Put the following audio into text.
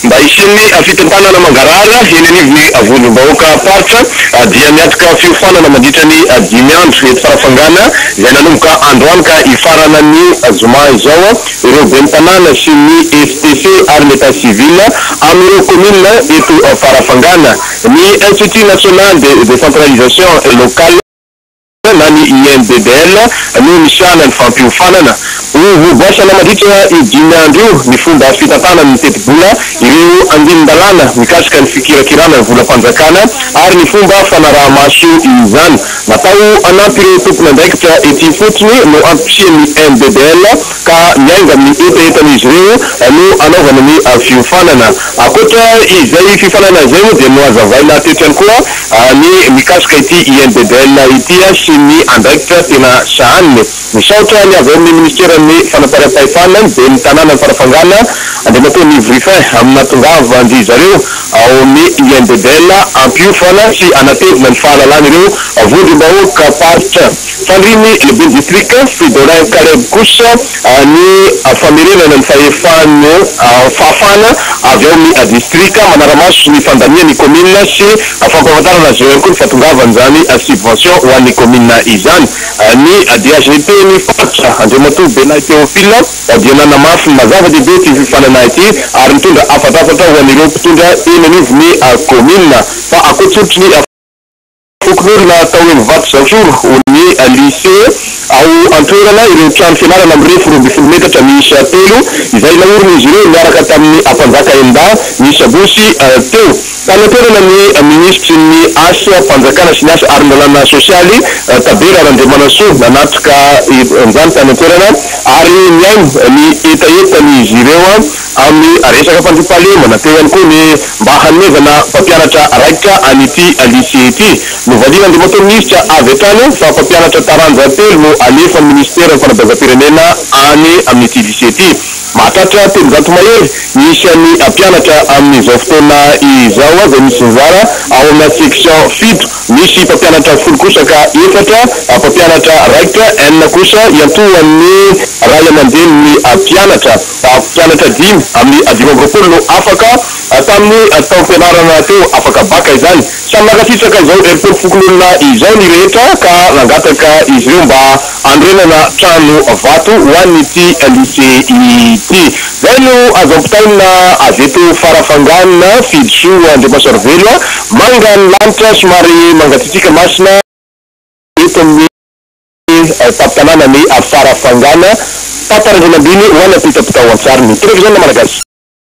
Mba hisian'ny fitantanana mangarahara eny anivon'ny vondrom-bahoakam-paritra dia miatrika fiofanana mandritra ny dimy andro eto Farafangana izay nanomboka androany ka hifarana ny zoma izao ireo ben'ny tanàna sy ny FTC ary ny Etat civil amin'ireo kaominina eto Farafangana. Ny Institut National de Décentralisation Locale na ny INDDL no misahana ny fampiofanana. Ho voaboasana mandritra io dimy andro io ny fomba fitantanana ny tetibola, ireo andinin-dalàna mikasika ny fikirakirana ny volam-panjakana ary ny fomba fanaraha-maso izany. Natao hanampy ireo tompon'andraikitra ety ifotony no antom-pisian'ny NDDL ka miainga amin'ny hetahetan'izy ireo no hanaovana ny fiofanana. Ankoatra izay fiofanana izay moa dia nohazavaina teto ihany koa ny mikasika ity INDDL ity sy ny andraikitra tena sahaniny. Misaotra ny avy ao amin'ny Minisiteran'ny Fanaparam-pahefana, ny Ben'ny tanànan'i Farafangana, Andriamatoa Nivo Ruffin, amin'ny nahatongavan-dry zareo ao amin'ny INDDL hampiofana sy hanatevina ny fahalalan'ireo vondrom-bahoakam-paritra. Fanirian'ny lehiben'ny distrika, Fridolin Caleb kosa ny famerenana ny fahefan'ny fahafahana avy ao amin'ny distrika manara-maso ny fandanian'ny kaominina sy fampahafantarana azy ireo ihany koa ny fahatongavan'izany subvention ho an'ny kaominina izany. Ny DHGT ny faritra, Andriamatoa Belahy Théophile, dia nanamafy ny maha zava-dehibe ity fiofanana ity ary nitondra hafatrafatra ho an'ireo mpitondra eny anivon'ny kaominina fa ankoatr'otry ny fokonolona tao Ivato Zaforo ny lycée ao an-toerana ireo trano fianarana mirefy 12 metatra miisa telo izay naorin'izy ireo niaraka tamin'ny Ampanjaka Enda ny sabotsy teo. Tany an-toerana ny minisitry ny Asam-panjakana sy ny asa ary ny lalàna sosialy, Tabera Randriamanantsoa, nanatrika izany tany an-toerana ary nihaino ny hetahetan'izy ireo amin'ny resaka fandriampahalemana. Teo ihany koa ny mba hanomezana mpampianatra raikitra an'ity lycée ity. Novalian'Andriamatoa Minisitra avy hatrany fa mpampianatra taranja telo no alefan'ny Minisiteran'ny Fanabeazam-pirenena any amin'ity lycée ity. Mahatratra 300 mahery ny isan'ny mpianatra amin'izao fotoana izao izay mitsinjara ao amina section fito. Misy mpampianatra folo kosa ka efatra mpampianatra raikitra, enina kosa iantohan'ny ray aman-drenin'ny mpianatra. Mpianatra dimy amin'ny 25 no afaka tamin'ny taom-pianarana teo, afaka baka izany. Samy nankasitraka izao herim-pon'ny fokonolona izao ny rehetra ka nangataka izy ireo mba hanorenana trano vato ho an'ity lycée ity. Izay no azo ampitaina avy eto Farafangana, Fidisoa Andriamasarivelo. Manga ny lanitra, somary mangatsiatsiaka masina eto amin'ny tampon-tanànan'i Farafangana. Tantara Andrianambiny ho an'ny ampitapitao an-tsary ny televiziona malagasy.